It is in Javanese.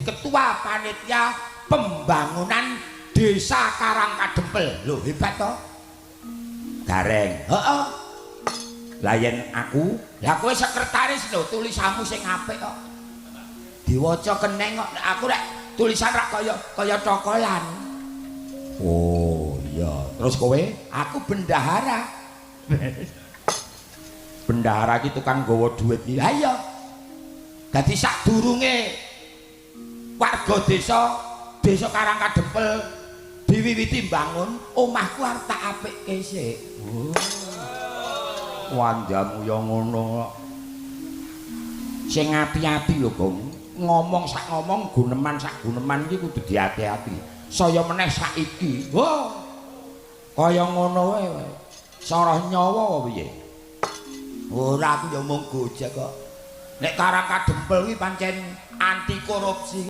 Ketua Panitia Pembangunan Desa Karangkadempel. Lho, hebat to? Gareng. Heeh. Lah yen aku, lah kowe sekretaris lho, tulisanmu sing apik kok. Diwaca keneng kok. Nek aku rek tulisan rak kaya kaya cokolan. Oh, iya. Terus kowe? Aku bendahara. Bendahara ki tukang nggawa dhuwit ki. Ha iya. Dadi sadurunge warga desa Desa Karangkadempel diwiwiti mbangun, omahku arep tak apikke sik. Oh. Wandamu ya ngono kok. Sing ati-ati lho, Gong. Ngomong sak ngomong, guneman sak guneman iki kudu diati-ati. Saya meneh saiki. Wah. Kaya ngono wae. Sarah nyawa apa piye? Ora, aku ya mung gojek kok. Nek Karangkadempel kuwi pancen anti korupsi.